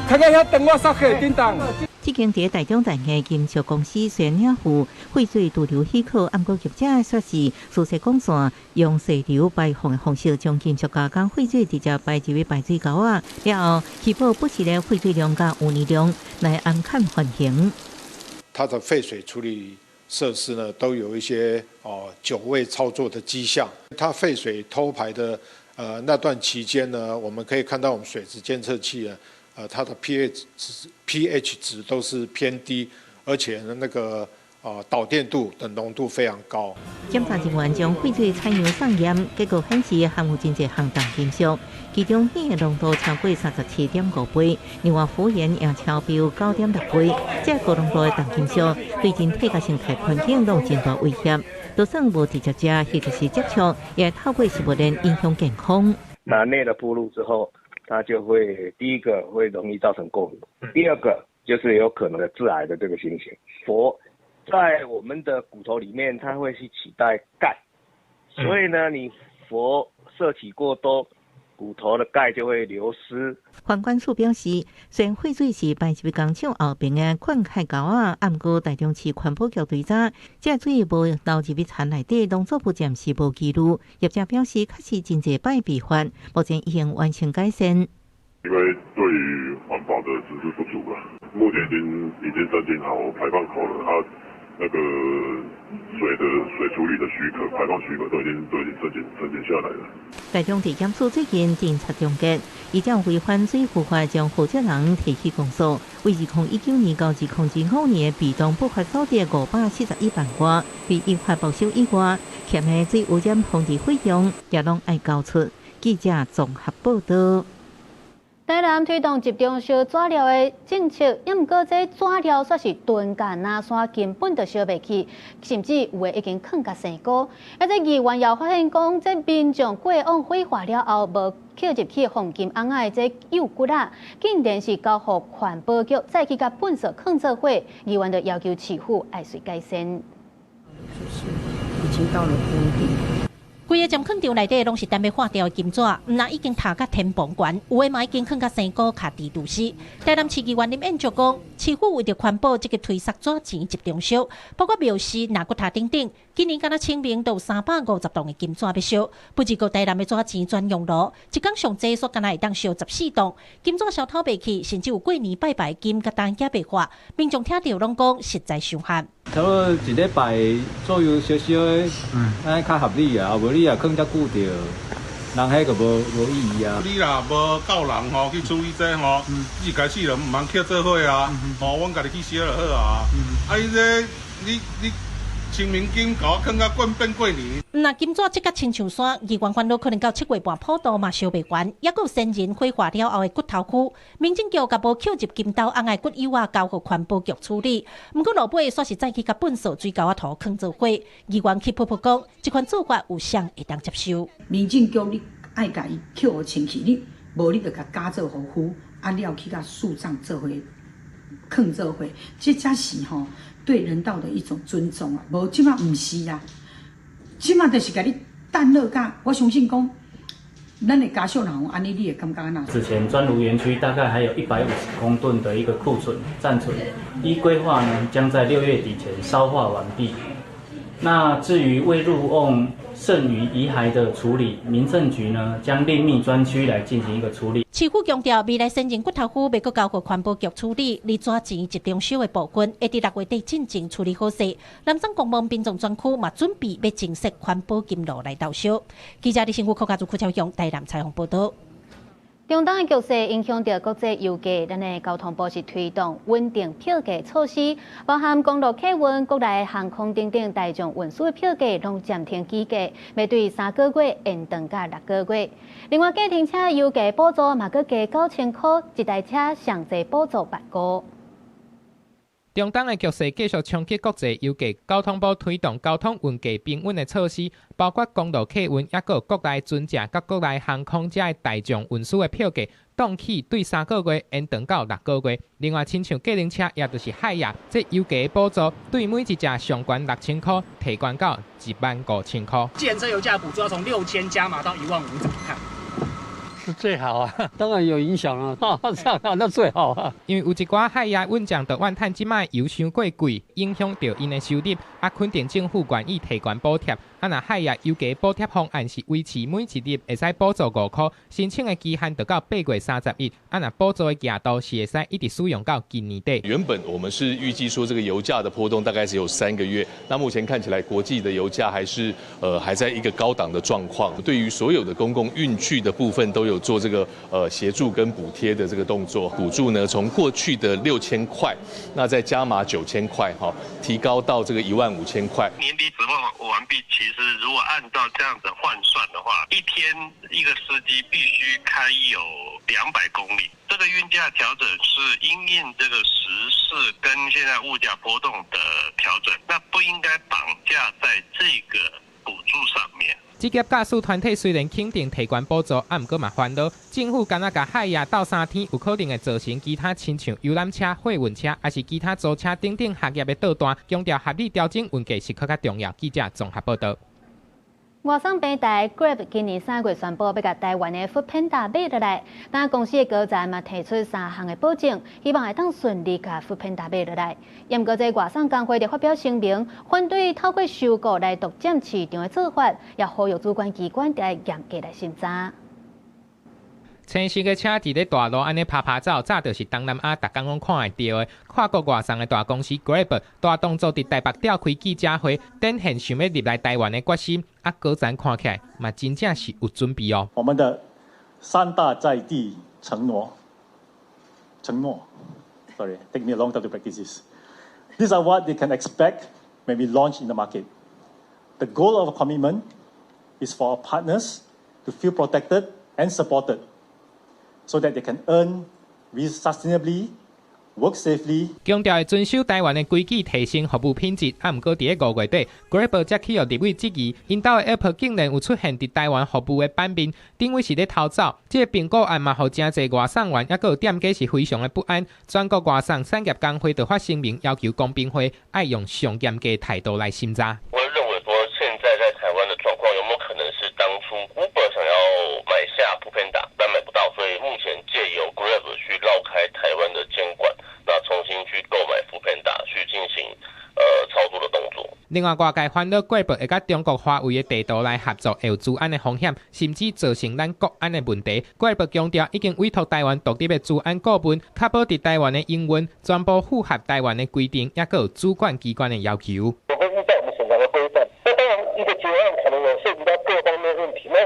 開到遐長，我煞去叮當。這間佇台中大雅金屬公司雖然領有廢水貯留許可，毋過業者說是私設管線用細流排放的方式，將金屬加工廢水直接排入去排水溝仔，了後虛報不實的廢水量佮污泥量來暗崁緩刑。它的廢水處理設施呢，都有一些久未操作的跡象。它廢水偷排的那段期間呢，我們可以看到我們水質監測器啊。它的 pH 值都是偏低，而且呢，那個導電度的濃度非常高。檢查人員將廢水採樣送驗，結果顯示含有真濟項重金屬，其中砷的濃度超過37.5倍，另外氟鹽也超標9.6倍。這高濃度的重金屬對人體佮生態環境攏有真大威脅，就算無直接食或者是接觸，也透過食物鏈影響健康。那內的暴露之後，它就會第一個會容易造成過敏，第二個就是有可能的致癌的這個情形。氟在我們的骨頭裡面，它會去取代鈣，所以呢，你氟攝取過多，骨頭的鈣就會流失。環管署表示，雖然廢水是排入工廠後爿的灌溉溝仔，啊，毋過台中市環保局追查，這水無流入去田內底，農作物暫時無記錄。業者表示，確實真濟擺被罰，目前已經完成改善。因為對於環保的知識不足啊，目前已經申請好排放口了，啊，那個水的水處理的許可、排放許可都已經申請下來了。台中地檢署最近偵查終結，依照違反水務法將負責人提起公訴，為2019年到2025年的被動不法所得541萬外，被依法沒收以外，欠的水污染防治費用也攏愛交出。記者綜合報道。台南推動集中燒紙料的政策，抑毋過這紙料煞是囤甲林山，根本就燒袂去，甚至有的已經囥共生菇。啊，這議員又發現講，這民眾過往火化了後無扣入去黃金甕仔的這幼骨仔，竟然是交予環保局再去共糞埽囥做伙，議員就要求市府愛隨改善。就是已經到了谷底。規个針囥場內底攏是等欲化掉的金紙，毋但已經疊甲天棚懸，有的嘛已經囥甲生菇卡佇廚師。台南市議員林彥卓講，市府為著環保，積極推捒紙錢集中燒，包括廟司、納骨塔等等。今年敢若清明都有350棟的金紙欲燒，不只閣台南的紙錢專用爐，一工上濟煞敢若會當燒14棟。金紙燒透袂去，甚至有過年拜拜金佮銅仔袂化，民眾聽著攏講實在傷汗。差不多一禮拜左右燒燒的，按呢較合理啊。無你若囥遮久著，人彼個無意義啊。你若無夠人吼去處理這吼，一開始就毋通抾做伙啊。吼，阮家己去燒就好啊。啊，你這你清明金共我囥甲過變過年。毋但金紙積甲親像山，議員煩惱可能到7月半普渡嘛燒袂完，抑閣有先人火化了後的骨頭軀，民政局共無扣入金兜甕仔的骨幼仔交予環保局處理。毋過落尾煞是再去共糞埽水溝仔塗囥做伙，議員氣噗噗講，這款做法有啥會當接受？民政局你愛共伊扣予清氣，你無你就共加做予灰，啊了去共樹葬做伙，囥做伙，這才是吼對人道的一種尊重啊！無這馬毋是啊，這馬就是共你等落甲，我相信講，咱的家屬若有按呢，你會感覺按怎？此前磚爐園區大概還有150公噸的一個庫存暫存，依規劃呢，將在6月底前燒化完畢。那至於未入甕剩餘遺骸的處理，民政局呢將另覓專區來進行一個處理。市府強調，未來先人骨頭軀欲閣交予環保局處理，而紙錢集中燒的部分，會佇6月底進前處理好勢。南漳公墓殯葬專區嘛準備欲增設環保金爐來投燒。記者李新富、柯家族、柯超雄台南採訪報導。中東的局勢影響著國際油價，咱的交通部是推動穩定票價措施，包含公路客運、國內航空等等大眾運輸的票價攏暫停起價，欲對3個月延長到6個月。另外，計程車油價補助嘛閣加9000箍，一台車上濟補助8箍。中東的局勢繼續衝擊國際油價，交通部推動交通運價平穩的措施，包括公路客運，抑閣國內船隻佮國內航空遮的大眾運輸的票價，凍起對3個月延長到6個月。另外，親像計程車，也就是海亞，這油價補助對每一隻上懸6000箍，提懸到1萬5千箍。計程車油價補助要從6000加碼到1萬5，怎麼看？是最好啊，當然有影響啊，這樣那最好啊。因為有一寡海亞運將就怨嘆這擺油傷過貴，影響著𪜶的收入，啊，肯定政府願意提懸補貼。啊，若海亞油價補貼方案是維持每一日會使補助5箍，申請的期限就到8月31。啊，若補助的額度是會使一直使用到今年底。原本我們是預計說這個油價的波動大概只有3個月，那目前看起來國際的油價還是還在一個高檔的狀況。對於所有的公共運具的部分都有做這個協助跟補貼的這個動作，補助呢從過去的6000塊，那再加碼9000塊，哈，提高到這個1萬5千塊。年底釋放完畢，其實如果按照這樣子換算的話，一天一個司機必須開有200公里。這個運價調整是因應這個時事跟現在物價波動的調整，那不應該綁架在這個補助上面。職業駕駛團體雖然肯定提懸補助，啊，毋過嘛煩惱，政府敢若共海夜鬥三天，有可能會造成其他親像遊覽車、貨運車，抑是其他租車等等行業的倒單。強調合理調整運價是閣較重要。記者綜合報導。外送平台 Grab 今年3月宣布欲共台灣的 Foodpanda 買落來，但公司的高層嘛提出三項的保證，希望會當順利共 Foodpanda 買落來。毋過這外送工會就發表聲明，反對透過收購來獨佔市場的做法，也呼籲主管機關愛嚴格來審查。青色的車佇咧大路按呢趴趴走，早就是東南亞逐工攏看會著的。跨國外送的大公司 Grab 大動作佇台北召開記者會，展現想欲入來台灣的決心。啊，高層看起來嘛真正是有準備哦。我們的三大在地承諾，承諾，sorry, take me a long time to practice this. These are what they can expect when we launch in the market. The goal of our commitment is for our partners to feel protected and supported, so that they can earn sustainably, work safely. 強調會遵守台灣的規矩，提升服務品質。啊，毋過佇咧5月底，Grab 才去予立委質疑，𪜶兜的 App 竟然有出現佇台灣服務的版面，等於是咧偷走。這個併購案嘛，予誠濟外送員抑閣有店家是非常的不安。全國外送產業工會就發聲明，要求公平會愛用上嚴格態度來審查。我認為說，現在在台灣的狀況，有沒有可能是當初 Uber 想要買下 Foodpanda，但買不到，所以目前借由 Grab 去繞開台灣的監管，那重新去購買 Foodpanda 去進行操作的動作。另外，外界煩惱 Grab 會佮中國華為的地圖來合作，會有資安的風險，甚至造成咱國安的問題。Grab 強調已經委託台灣獨立的資安顧問，確保佇台灣的營運全部符合台灣的規定，抑閣有主管機關的要求。我會依照我們審查的規範。那當然，一個結案可能有涉及到各方面問題。那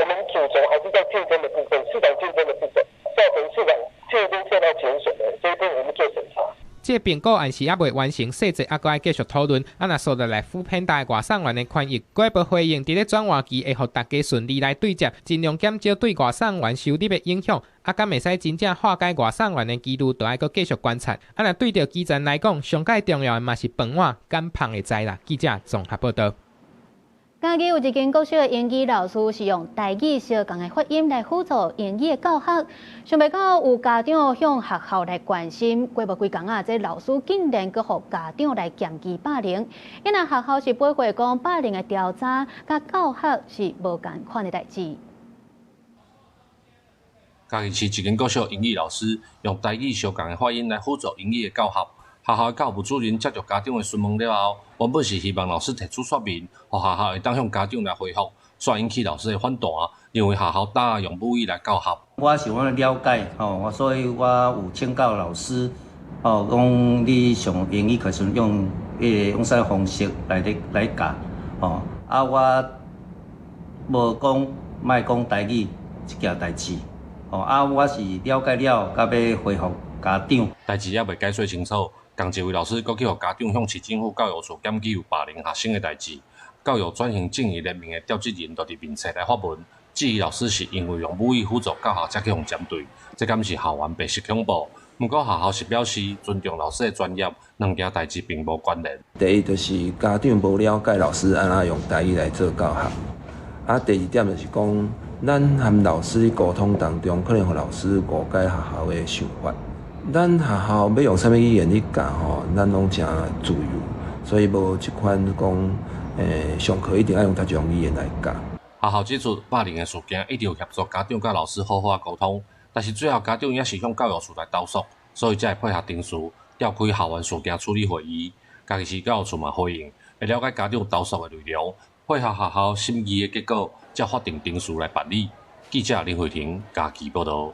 我們主軸還是在競爭的部分，市場競爭的部分，造成市場競爭受到減損的這一部分，我們做審查。這併購案是猶未完成，細節猶閣愛繼續討論。啊，若說落來，Foodpanda 外送員的權益，Grab 回應佇咧轉換期會予大家順利來對接，盡量減少對外送員收入的影響。啊，敢會使真正化解外送員的疑慮，就愛閣繼續觀察。啊，若對著基層來講，上蓋重要的嘛是飯碗敢芳會知啦。記者綜合報導。嘉義有一間國小的英語老師是用台語相仝的發音來輔助英語的教學，想袂到有家長向學校來關心，過無幾工啊，這老師竟然閣予家長來檢舉霸凌。因為學校是回應講霸凌的調查，佮教學是無仝款的代誌。嘉義市一間國小英語老師用台語相仝的發音來輔助英語的教學。學校的教務主任接著家長的詢問了後，原本是希望老師提出說明，予學校會當向家長來回覆，煞引起老師的反彈，認為學校當用母語來教學。我想欲了解，吼，所以我有請教老師，吼，講你上英語課時用彼個用啥方式來咧來教，吼，啊，我無講莫講台語這件代誌，吼，啊，我是了解了，才欲回覆家長。代誌猶未解說清楚。仝一位老師閣去予家長向市政府教育處檢舉有霸凌學生的代誌，教育轉型正義聯盟的召集人就佇面冊來發文，質疑老師是因為用母語輔助教學才去予針對，這敢是校園白色恐怖？毋過學校是表示尊重老師的專業，兩件代誌並無關聯。第一就是家長無了解老師按怎用台語來做教學，啊，第二點就是講，咱和老師溝通當中，可能予老師誤解學校的想法。咱學校欲用啥物語言去教吼，咱攏誠自由，所以無這款講，上課一定愛用佗一種語言來教。學校指出，霸凌的事件一直有協助家長佮老師好好仔溝通，但是最後家長猶是向教育處來投訴，所以才會配合程序召開校園事件處理會議。嘉義市教育處嘛回應，會了解家長投訴的內容，配合學校審議的結果，才法定程序來辦理。記者林慧婷嘉義報導。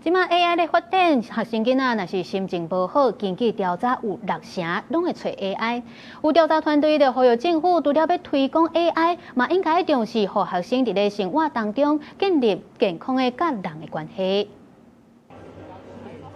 這馬 AI 咧發展，學生囡仔若是心情無好，根據調查有六成攏會揣 AI。有調查團隊就呼籲政府，除了欲推廣 AI，嘛應該重視予學生佇咧生活當中建立健康的佮人的關係。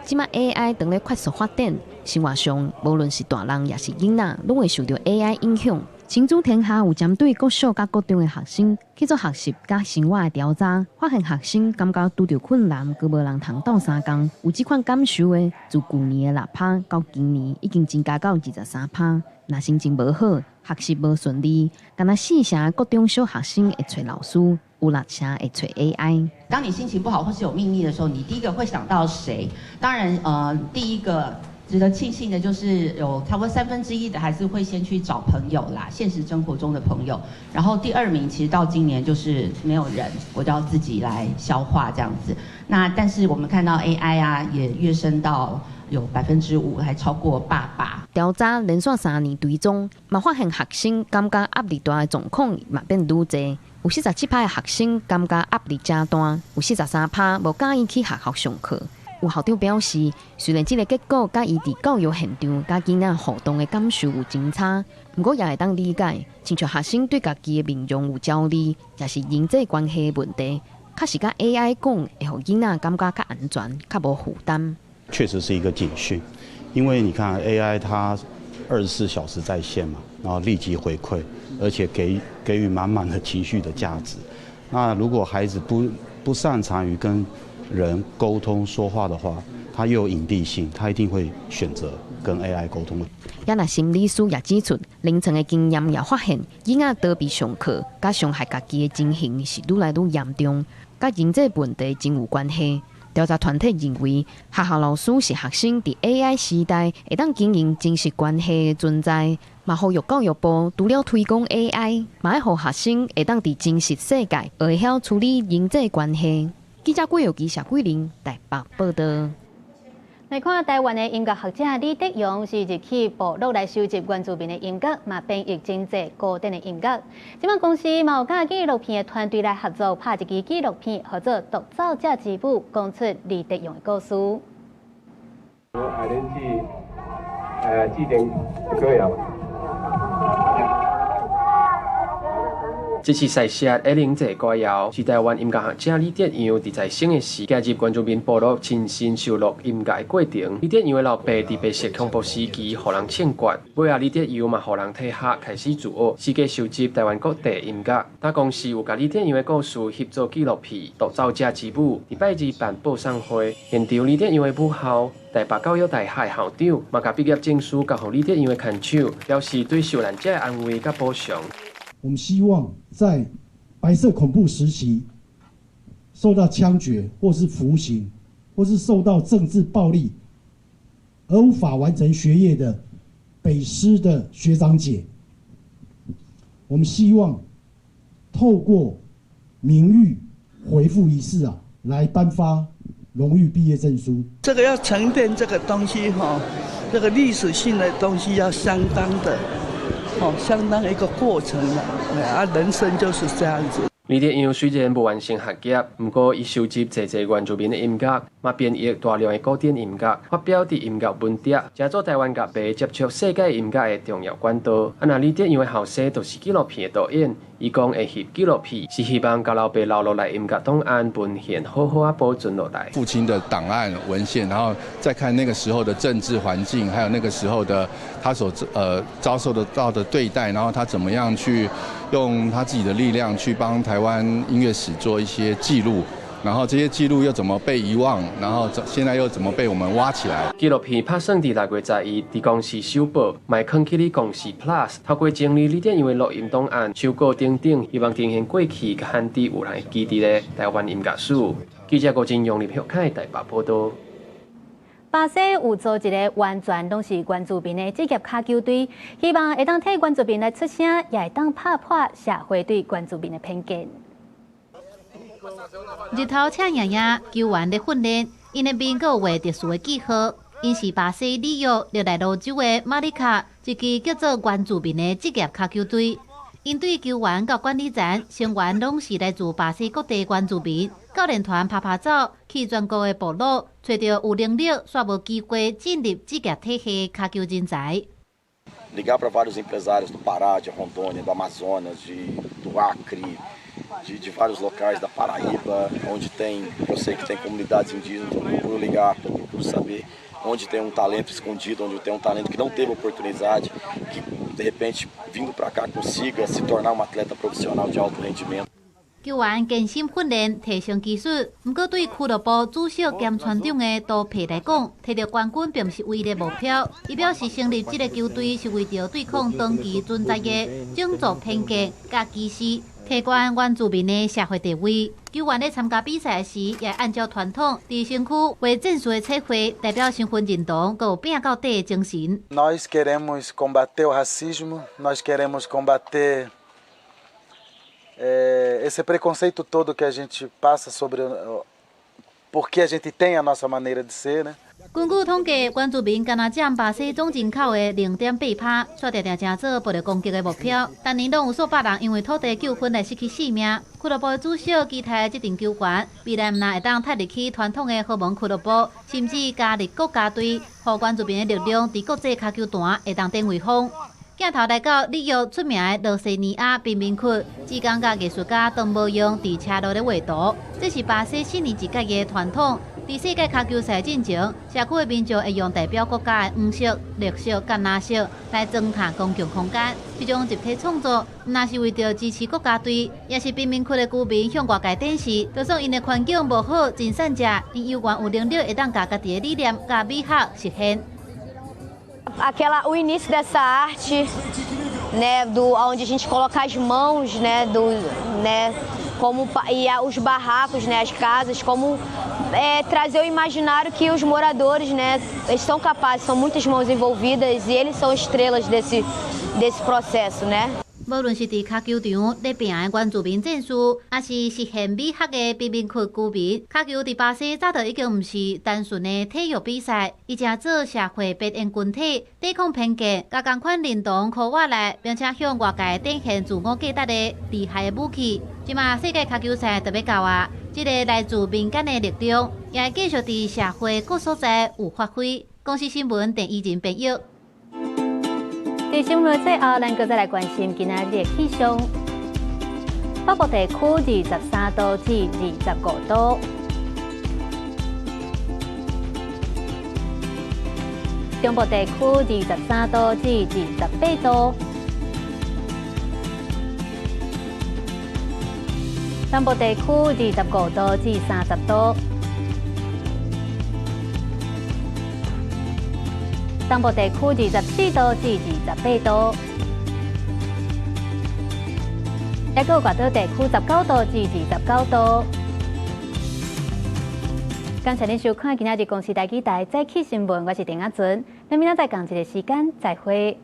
這馬 AI 當咧快速發展，生活上無論是大人抑是囡仔，攏會受著 AI 影響。親子天下有針對國小佮國中的學生去做學習佮生活的調查，發現學生感覺拄著困難，閣無人通鬥相共，有這款感受的，自舊年的6趴到今年已經增加到23趴。若心情無好，學習無順利，干焦四成國中小學生會揣老師，有六成會揣 AI。當你心情不好或是有秘密的時候，你第一個會想到誰？當然，第一個值得慶幸的就是有差不多1/3的還是會先去找朋友啦，現實生活中的朋友。然後第二名其實到今年就是沒有人，我就要自己來消化這樣子。那但是我們看到 AI 啊，也躍升到有5%，還超過爸爸。調查連續3年追蹤，嘛發現學生感覺壓力大的狀況嘛變愈濟。有47趴的學生感覺壓力誠大，有43趴無佮意去學校上課。有校長表示，雖然這個結果佮伊佇教育現場佮囡仔互動的感受有真差，毋過也會當理解，親像學生對家己的面容有焦慮，也是人際關係的問題，確實佮 AI 講會予囡仔感覺較安全、較無負擔。確實是一個警訊，因為你看 AI 它24小時在線嘛，然後立即回饋，而且給予滿滿的情緒的價值。那如果孩子不擅長於跟人溝通說話的話，他又有隱蔽性，他一定會選擇跟 AI 溝通。也若心理師也指出，臨床的經驗也發現，囡仔逃避上課、佮傷害家己的情形是愈來愈嚴重，佮人際問題真有關係。調查團體認為，學校老師是學生佇 AI 時代會當經營真實關係的存在，嘛呼籲教育部除了推廣 AI，嘛愛予學生會當佇真實世界學會曉處理人際關係。記者郭耀基、謝桂玲台北報道。來看台灣的音樂學者李德陽是入去部落來收集原住民的音樂，嘛編譯真濟古典的音樂。這擺公司嘛有佮紀錄片的團隊來合作，拍一支紀錄片，號做《獨奏者之舞》，講出李德陽的故事。愛恁去制定歌謠。這次賽事的靈祭歌謠是台灣音樂學者李德陽佇在生的時，行入原住民部落親身收錄音樂的過程。李德陽的老爸佇白色恐怖時期，予人槍決，尾仔李德陽嘛予人退學，開始自學，四界收集台灣各地音樂。他公司有共李德陽的故事翕做紀錄片《獨奏者之舞》，佇拜二辦播送會，現場李德陽的母校台北教育大學校長嘛，共畢業證書交予李德陽的牽手，表示對受難者的安慰佮補償。我們希望在白色恐怖時期受到槍決，或是服刑，或是受到政治暴力而無法完成學業的北師的學長姐，我們希望透過名譽回復儀式啊，來頒發榮譽畢業證書。這個要沉澱這個東西哈，這個歷史性的東西要相當的。哦，相當一個過程啦，啊，人生就是這樣子。李德陽雖然無完成學業，毋過伊收集濟濟原住民的音樂，嘛編譯大量的古典音樂，發表佇音樂文牒，成做台灣樂迷接觸世界音樂的重要管道。啊，若李德陽的後生就是紀錄片的導演，伊講會翕紀錄片，是希望共老爸留落來音樂檔案文獻好好仔保存落來。父親的檔案文獻，然後再看那個時候的政治環境，還有那個時候的他所遭受得到的對待，然後他怎麼樣去用他自己的力量去幫台灣音樂史做一些記錄，然後這些記錄又怎麼被遺忘，然後現在又怎麼被我們挖起來？紀錄片拍算佇6月11，佇公視首播，嘛囥起咧公視 Plus，透過整理李德陽的錄音檔案、手稿等等，希望呈現過去佮罕佇有人會記得的台灣音樂史。記者郭真陽林玉凱台北報道。巴西有組一个完全攏是原住民的職業跤球隊，希望會當替原住民來出聲，也會當拍破社會對原住民的偏見。日頭赤炎炎，球員咧訓練，𪜶的面閣有畫特殊的記號。𪜶是巴西里約熱內盧州的馬里卡，一支叫做原住民的職業跤球隊。𪜶對球員佮管理層成員攏是來自巴西各地原住民。教練團趴趴走去全國的部落，揣著有能力卻無機會進入職業體系跤球人才。 Ligar para vários empresários do Pará, de Rondônia, do Amazonas, do Acre, de vários locais da Paraíba, onde tem, eu sei que tem comunidades indígenas, eu procuro ligar, eu procuro saber onde tem um talento escondido, onde tem um talento que não teve oportunidade, que De repente, vindo para cá, consiga se tornar um atleta profissional de alto rendimento. 球員堅心訓練，提升技術。毋過對俱樂部主席兼船長的杜皮來講，摕著冠軍並毋是唯一的目標。伊表示成立這个球隊是為著對抗長期存在的種族偏見佮歧視，提懸原住民的社會地位。球員咧參加比賽時，也按照傳統，佇身軀畫戰士的彩繪，代表身份認同，閣有拼到底的精神。 Nós queremos combater o racismo, nós queremos combater esse preconceito todo que a gente passa sobre porque a gente tem a nossa maneira de ser, né? 根據統計，原住民敢若佔巴西總人口的0.8趴，卻常常成做暴力攻擊的目標。逐年攏有數百人因為土地糾紛來失去性命。俱樂部的主席期待這陣球員未來毋但會當踢入去傳統的豪門俱樂部，甚至加入國家隊，予原住民的力量佇國際跤球壇會當展威風。鏡頭來到里約出名的羅西尼亞貧民窟，志工佮藝術家都無用佇車路咧畫圖，這是巴西四年一屆的傳統。佇世界跤球賽進前，社區的民眾會用代表國家的黃色、綠色佮藍色來裝飾公共空間。這種集體創作，毋但是為著支持國家隊，也是貧民窟的居民向外界展示，就算𪜶的環境無好、真散食，𪜶猶原有能力會當共家己的理念佮美學實現。 Aquela o início dessa arte, né, do onde a gente coloca as mãos, né, do, né, como e os barracos, né, as casas, como trazer o imaginário que os moradores, né, eles são capazes, são muitas mãos envolvidas e eles são estrelas desse processo, né? 無論是佇跤球場咧拼的原住民戰士，抑是實現美學的貧民窟居民，跤球佇巴西早就已經毋是單純的體育比賽，伊成做社會邊緣群體抵抗偏見、共仝款認同箍倚來，並且向外界展現自我價值的厲害的武器。這馬世界跤球賽就欲到啊！這个來自民間的力量，也會繼續佇社會各所在有發揮。公視新聞鄧怡仁編譯。佇新聞最後，咱閣再來關心今仔日的氣象。北部地區23度至25度，中部地區23度至28度，南部地區25度至30度。東部地區24度至28度，抑閣有外島地區19度至29度。感謝您收看今仔日公視台語台早起新聞，我是鄭阿純，咱明仔載仝一个時間再會。